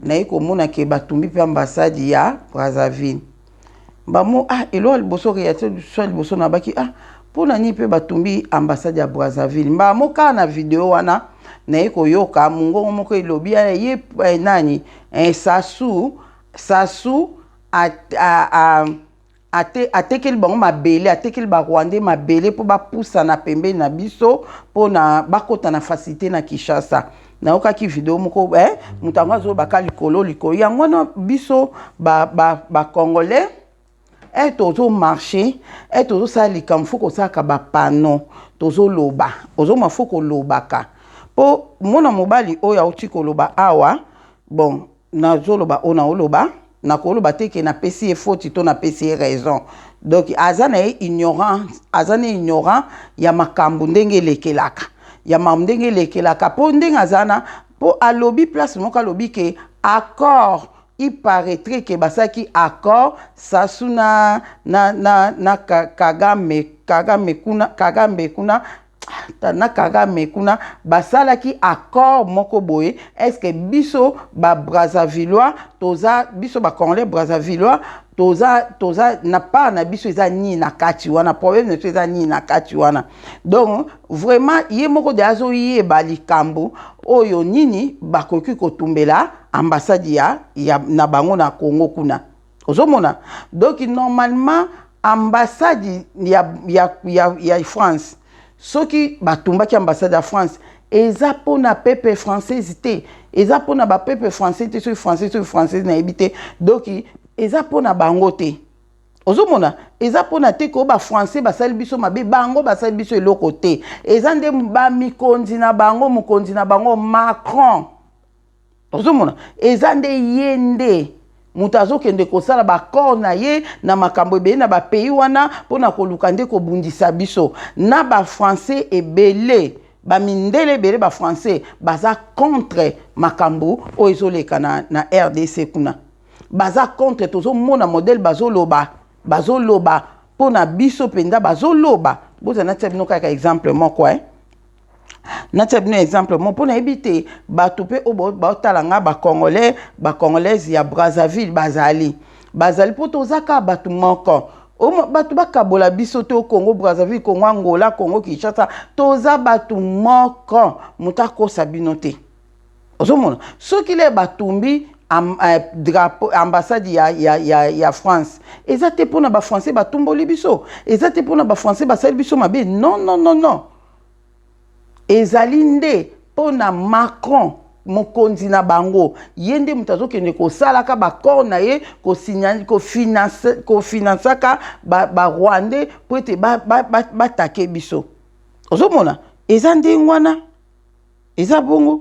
naye komona ke batumbi mpe ambassade ya Brazzaville. Bamo ah, eloko ya liboso, réaction ya liboso nabaki: ah, mpona nini mpe batumbi ambassade ya Brazzaville? Mbamo kaka na video wana naye koyoka mongongo moko elobi ye nani, Sassou Sassou atekeli bango mabele, atekeli Barwandais mabele mpo bapusana pembeni na biso mpona bakɔta na facilité na Kinshasa. Nayokaki video moko, moto yango azolobaka likolo likolo yango wana. Biso Bacongolais ba tozomarche, tozosala likambo, fo kosalaka bapano, tozoloba, ozoma fo kolobaka mpo mwana mobali oyo auti koloba awa. Bon, nazoloba oyo naoloba, nakoloba te ke napesi ye faute to napesi ye raison. Donc aza na ye ignorant, aza na ignorant ya makambo ndenge elekelaka, ya makambo ndenge elekelaka, mpo ndenge aza na mpo alobi place moko, alobi ke accord, il paraîtrait ke basalaki accord Sassou na Kagame, Kagame kuna, Kagame kuna na Kagame kuna, basalaki accord moko boye. Est-ce biso Babrazzavillois toza, biso Bacongolais brazzavillois toza na part na biso eza nini na kati wana? Problème na biso eza nini na kati wana? Donc vraiment ye moko de azoyeba likambo oyo nini bakoki kotumbela ambassade ya na bango na Congo kuna. Ozomona, donc normalement ambassade ya France, soki batumbaki ambassade ya France, eza mpona peuple française te, eza mpona bapeuple français te. Soki français, soki française, nayebi te. Donc eza mpona bango te. Ozomona, eza mpona te ko Bafrançais basali biso mabe, bango basali biso eloko te. Eza nde bamikonzi na bango, mokonzi na bango Macron. Ozomona, eza nde ye nde moto azokende kosala baaccord na ye na makambo ebele na bapays wana mpona koluka nde kobundisa biso. Na Bafrançais ebele, bamindele ebele, Bafrançais baza contre makambo oyo ezoleka na RDC kuna. Baza contre. Tozomona modèle bazoloba, bazoloba mpo na biso mpenza, bazoloba. Bozala, natia bino kaka exemple moko, eh? Natia bino exemple moko mpo nayebi te bato mpe oyo baotala nga, Bacongolais, Bacongolaise ya Brazzaville bazali mpo toza kaka bato moko. Bato bakabola biso te. Congo Brazzaville, Congo Angola, Congo Kinshasa, toza bato moko. Moto akosa bino te. Ozomona, soki le batumbi drapeau ambassade ya France, eza te mpona Bafrançais batumboli biso, eza te mpona Bafrançais basali biso mabe. Non, non, non, non, ezali nde mpona Macron, mokonzi na bango. Ye nde moto azokende kosalaka baaccord na ye, kofinansaka Barwandais mpo ete batake biso. Ozomona, eza ndenge wana, eza bongo.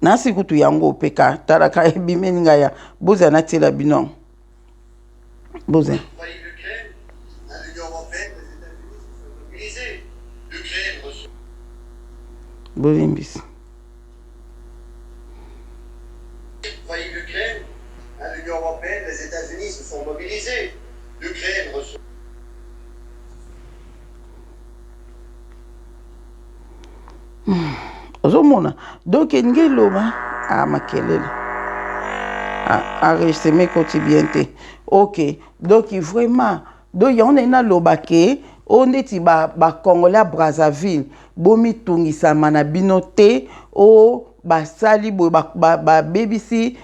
Nasi kutu yango opeka talaka ebimeli ngai ya bozala, natiela bino bozala. L'Ukraine, l'Union européenne, les États-Unis se sont mobilisés. L'Ukraine reçoit Bolimbisi. envahit l'Ukraine, l'Union européenne, les États-Unis se sont mobilisés. L'Ukraine reçoit Ozomona, donc elingi eloba ah, makelele, enregistrement ekoti bien te. Ok, donc vraiment, donc yango ndenge naloba ke oyo ndeti Bacongolais ya Brazzaville, bomitungisama na bino te. O basali boye, babebisi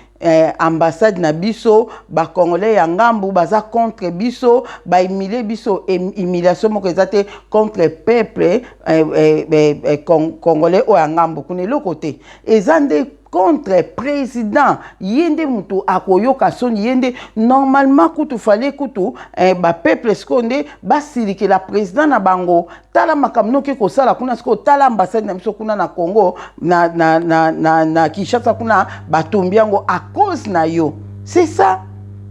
ambassade na biso, Bacongolais ya ngambu baza contre biso, bahumilie biso. Humiliation moko eza te contre peuple congolais oyo ya ngambu kuna, eloko te. Eza nde contre président, ye nde moto akoyoka soni. Ye nde normalement kutu fale kutu bapeuple sikoyo nde basilikela président na bango. Tala makambo noki kosala kuna sikoyo, tala ambassade na biso kuna na Congo, na Kinshasa kuna, batumbi yango à cause na yo. C'est ça,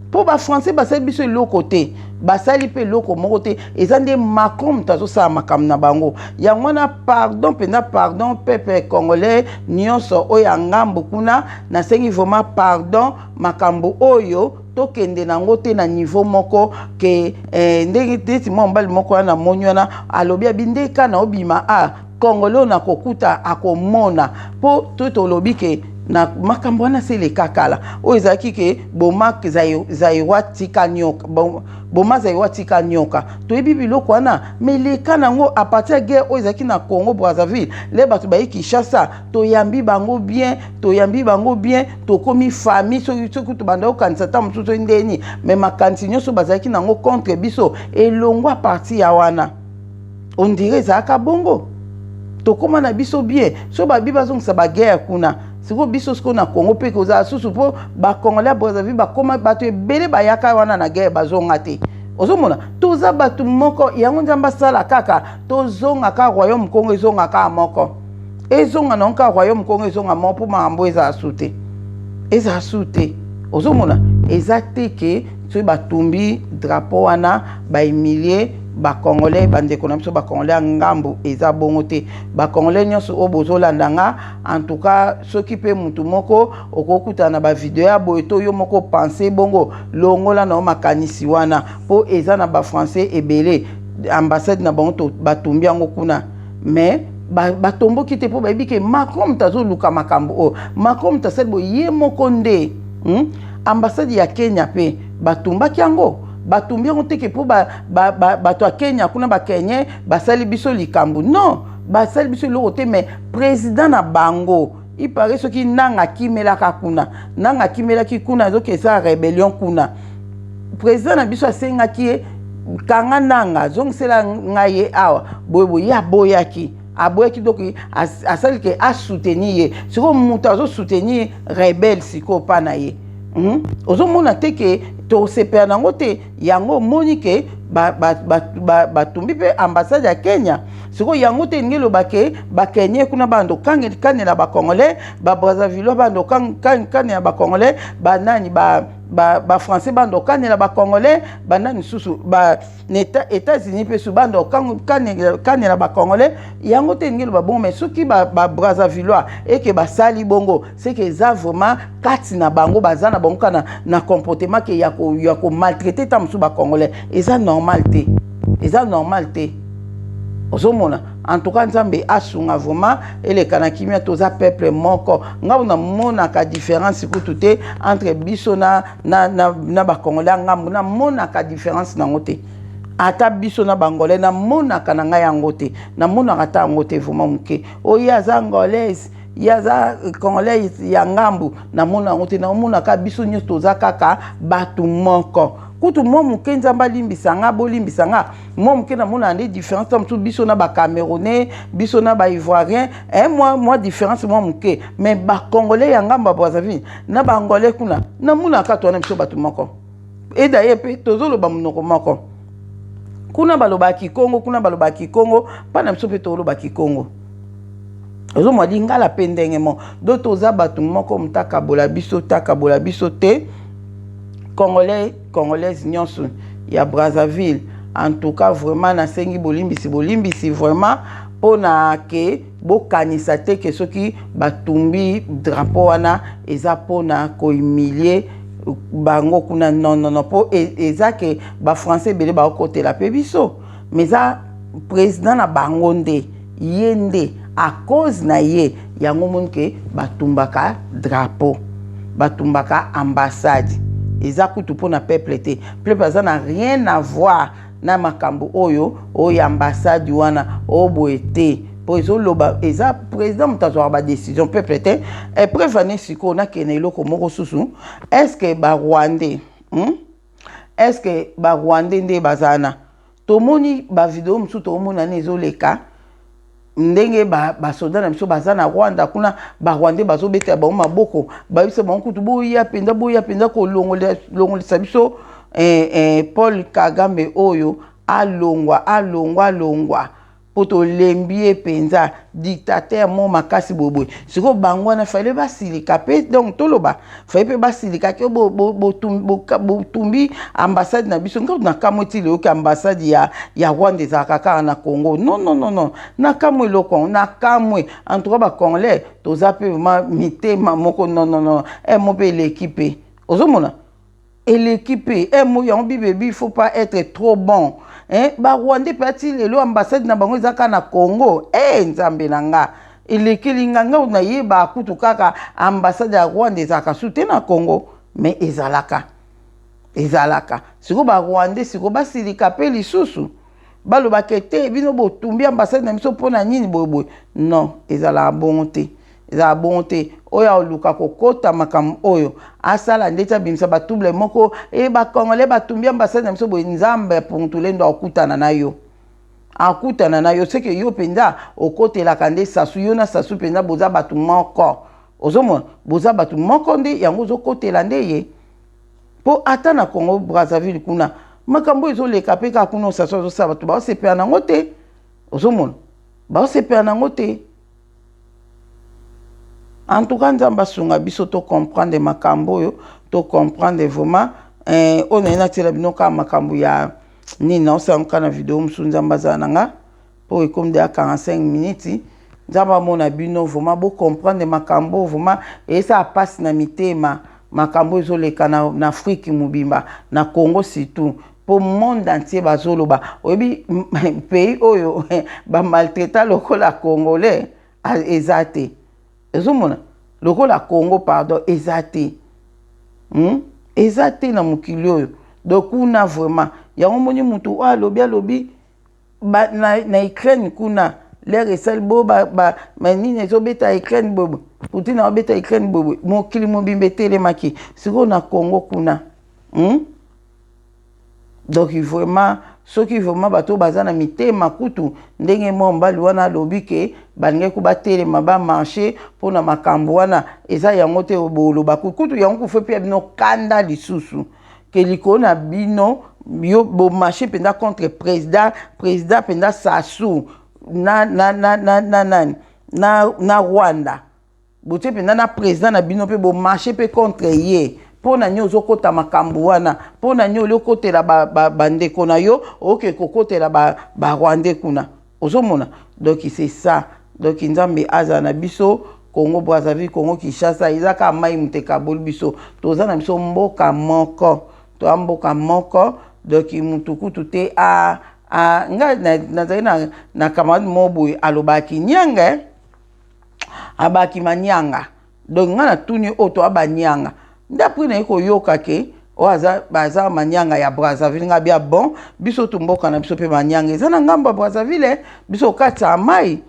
mpo Bafrançais basali biso eloko te, basali mpe eloko moko te. Eza nde Macron moto azosala makambo na bango yango wana. Pardon mpenza, pardon, peuple congolais nyonso oyo ya ngambo kuna, nasengi vraiment pardon. Makambo oyo tokende nango te na niveau moko ke ndenge neti mwa mobali moko wana namoni wana alobi abi ndeka na obima a Congolais oyo nakokuta akomona mpo to tolobi ke na makambo wana se eleka kala. Oyo ezalaki ke boma Zaïrois tika nyoka, boma Zaïrois tika nyoka, toyebi biloko wana. Mais leka nango à partir ya guerre oyo ezalaki na Congo Brazzaville, le bato bayi Kinshasa, toyambi bango bien, toyambi bango bien, tokomi famille. Soki tobanda kokanisa ta mosusu ndeni, mais makanisi nyonso bazalaki nango contre biso elongwa. Partir ya wana, on dirait ezalaka bongo, tokóma na biso bien. So babi bazongisa baguerre kuna sikoyo, biso sikoyo na Congo mpe kozala susu, mpo Bacongolais ya Brazzaville bakóma bato ebele, bayaka wana na guerre, bazonga te. Ozomona, toza bato moko. Yango Nzambe asala kaka tozonga kaka royaume Kongo, ezonga kaka moko, ezonga nango kaka royaume Kongo, ezonga moko, mpo makambo ezala su te, ezala su te. Ozomona. Eza te ke soki batumbi drapeau wana bahumilie bacongolais, bandeko na biso bacongolais ya ngambu. Eza bongo te. Bacongolais nyonso oyo bozolanda nga, en tout cas, soki mpe mutu moko okokutana na bavideo ya boye to yo moko pense bongo, longola na yo makanisi wana, mpo eza na bafrançais ebele, ambassade na bango batumbi yango kuna, mais batomboki te, mpo bayebi ke Macron moto azoluka makambo oyo. Macron moto asali boye, ye moko nde, Ambassade ya Kenya mpe batumbaki yango. Batumbi yango te ke mpo bato ya Kenya kuna, bakenye basali biso likambo. Non, basali biso eloko te, mais président na bango, ipare soki nanga akimelaka kuna, nanga akimelaki kuna, azoki eza rébellion kuna. Président na biso asengaki ye: "Kanga nanga, azongisela ngai ye awa boye boye." Ye aboyaki, aboyaki. Donc asali ke asoutenir ye. Sikoyo moto azosoutenir rebelle sikoyo mpa na ye, Ozomona te ke tosepela nango te. Yango omoni ke batumbi mpe ambassade ya Kenya. Sikoyo yango te elingi eloba ke bakenye kuna bando kanela bacongolais, babrazzavillois bando kanela bacongolais, banani, bafrançais bando kanela bacongolais, banani lisusu, na États-Unis mpe su bando kanela bacongolais. Yango te elingi eloba bongo. Mais soki babrazzavillois eke basali bongo, c'est que eza vraiment kati na bango, baza na bango kaka na comportement ke ya komaltraiter ta mosusu bacongolais. Eza normal te, eza normal te. Ozomona, en tout cas, Nzambe asunga vraiment, eleka na kimia. Toza peuple moko. Ngambo namonaka différence kutu te entre biso na bacongolais ya ngambo. Namonaka différence nango te. Ata biso na bangolais, namonaka na ngai yango te, namonaka ata yango te vraiment moke. Oyo aza angolaise, ye aza congolais ya ngambu, namona yango te. Namonaka biso nyonso toza kaka bato moko. Kutu mwa moke, Nzambe alimbisa nga, bolimbisa nga, mwa moke namona nde différence ta mosusu biso na bacamerounais, biso na baivoirien, mwa différence mwa moke. Mais bacongolais ya ngambo ya Brazzaville na baangolais kuna, namonaka to wana biso bato moko. E d'ailleurs mpe tozoloba monoko moko. Kuna balobaka Kikongo, kuna balobaka Kikongo, mpa na biso mpe toloba Kikongo. Ozomwa lingala mpe ndenge moko. Donc toza bato moko. Moto akabola biso te, akabola biso te. Congolais, congolaise nyonso ya Brazzaville, en tout cas, vraiment nasengi bolimbisi, bolimbisi vraiment, mpona ke bokanisa te ke soki batumbi drapeau wana eza mpona kohumilie bango kuna. Non, non, non, mpo eza ke bafrançais ebele bakokotela mpe biso, mais eza président na bango nde, ye nde, à cause na ye yango moni ke batumbaka drapeau, batumbaka ambassade. Eza kutu mpona peuple te. Peuple aza na rien à voir na makambo oyo, oyo ambassade wana oyo boye te, mpo ezoloba eza président moto azwaka badécision, peuple te. Preuve ane sikoyo nakende eloko moko susu. Est ce que barwandais, Est ce que barwandais nde baza na? Tomoni bavideo mosusu, toomona nde ezoleka ndenge basoda na biso baza na Rwanda kuna, barwandais bazobetela bango maboko, bayebisa bango kutu: "Boya mpenza, boya mpenza kolongolisa biso Paul Kagame oyo. Alongwa, alongwa, alongwa, mpo tolembi ye mpenza, dictateur mo makasi boyeboye." Sikoyo bango wana fale basilika mpe. Donc toloba fale mpe basilika ke botumbi ambassade na biso. Ngai nakamwe ti leyoki ambassade ya Rwanda ezalaka kaka na Congo. Non, non, non, non, nakamwe eloko yango, nakamwe. En tout cas, bacongolais toza mpe vraiment mitema moko. Non, non, non, e mo mpe eleki mpe. Ozomona eleki mpe e mo yango. Bibebi, il faut pas être trop bon, hein? Barwandais mpe ati lelo ambassade na bango eza kaka na Congo. E Nzambe na nga, elekeli nga. Nga nayeba kutu kaka ambassade ya Rwanda ezalaka su te na Congo, mais ezalaka, ezalaka. Sikoyo barwandais sikoyo basilika mpe lisusu, balobaka ete bino botumbi ambassade na biso mpona nini boyeboye. Non, ezalaka bongo te, ezalaka bongo te. Oyo aluka kokota makambo oyo asala ndeti abimisa batrouble moko e bacongolais batumbi ambassade na biso boye, Nzambe apuntulendo akutana na yo, akutana na yo. Seke yo mpenza okotelaka nde Sasu. Yo na Sasu mpenza boza bato moko. Ozomona, boza bato moko nde yango ozokotela nde ye. Mpo ata na Congo Brazzaville kuna, makambo ezoleka mpe kaka kuna. Sasu azosala, bato baosepela nango te. Ozomona, baosepela nango te. En tout cas, Nzambe asunga biso tocomprendre makambo oyo. Tocomprendre vraiment. Oyo naye natiela bino kaka makambo ya nini, naosala kaka na video mosusu. Nzambe azala na nga, mpo ekomi deya 45 minutes. Nzambe amona bino vraiment, bocomprendre makambo. Vraiment eyesala mpasi na mitema, makambo ezoleka na Afrique mobimba, na Congo surtout, mpo monde entier bazoloba. Oyebi, pays oyo bamaltraita lokola Congolais eza te. Ezomona lokola Congo, pardon, eza te, Eza te na mokili oyo. Donc kuna vraiment, yango moni mutu oyo alobi na Ukraine kuna, l'heure esali bo nini ezobeta Ukraine boye, Poutine aobeta Ukraine boye, mokili mobimba etelemaki. Sikoyo na Congo kuna, Donc vraiment, soki vraiment bato baza na mitema kutu ndenge mwa mobali wana alobi ke balingaki batelema, bamarche mpona makambo wana, eza yango te. Boloba kutu yango kufa mpe ya bino kanda lisusu ke likolo na bino yo bomarche mpenza contre président mpenza Sassou na nani na Rwanda. Botie mpenza na président na bino mpe bomarche mpe contre ye. Mpo na nini ozokɔta makambo wana? Mpo na nini oli okotela bandeko ba na yo, oke kokotela Barwandais ba kuna? Ozomona, donc c'est ça. Donc Nzambe azala na biso. Congo Brazzaville, Congo Kinshasa, eza kaka mai moto ekaboli biso. Toza na biso mboka moko, toya mboka moko. Donc mutu kutu te a ngai nazali na camarade moko boye, alobaki nyanga, abaki manyanga. Donc ngai natuni oyo toya banyanga nde. Après naye koyoka ke oyo aza baza manyanga ya Brazzaville. Ngai bia bon, biso tu mboka na biso mpe manyanga eza na ngambo ya Brazzaville. Biso okatisa mai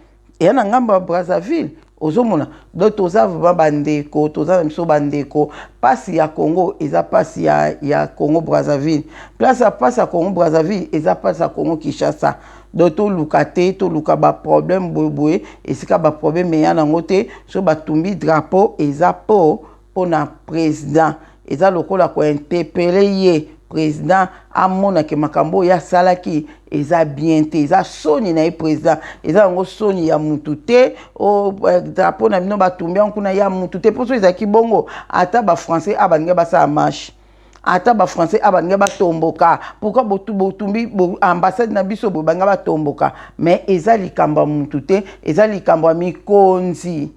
eya na ngambo ya Brazzaville. Ozomona, donc toza vraiment bandeko, toza na biso bandeko. Mpasi ya Congo eza mpasi ya Congo Brazzaville, place ya mpasi ya Congo Brazzaville eza mpasi ya Congo Kinshasa. Donc toluka te, toluka baproblème boyeboye esika baproblème eya nango te. So batumbi drapeau, eza po mpona président, eza lokola kointerpeller ye président, amonake makambo oyo asalaki eza bien te, eza soni na ye président, eza yango soni ya mutu te. O drapeau na bino batumbi yango kuna, ya mutu te. Mposo ezalaki bongo, ata Bafrançais a balingi basala marche, ata Bafrançais a balingi batomboka. Pourquoi botumbi ambassade na biso boye? Balingi batomboka. Mais eza likambo ya mutu te, eza likambo ya mikonzi,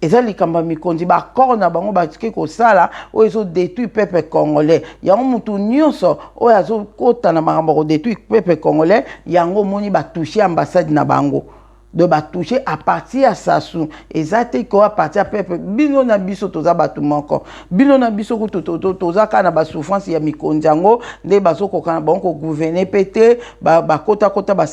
eza likambo ya mikonzi. Baaccord na bango batiki kosala oyo ezodétruire peuple congolais. Yango mutu nyonso oyo azokɔta na makambo ya kodétruire peuple congolais, yango omoni batouche ambassade na bango. Donc batouche à partir ya Sassou, eza te ko à partir ya peuple. Bino na biso toza bato moko. Bino na biso kutu toza kaka na basouffrance ya mikonzi. Yango nde bazokoka na bango kogouverner mpe te, bakotakota ba.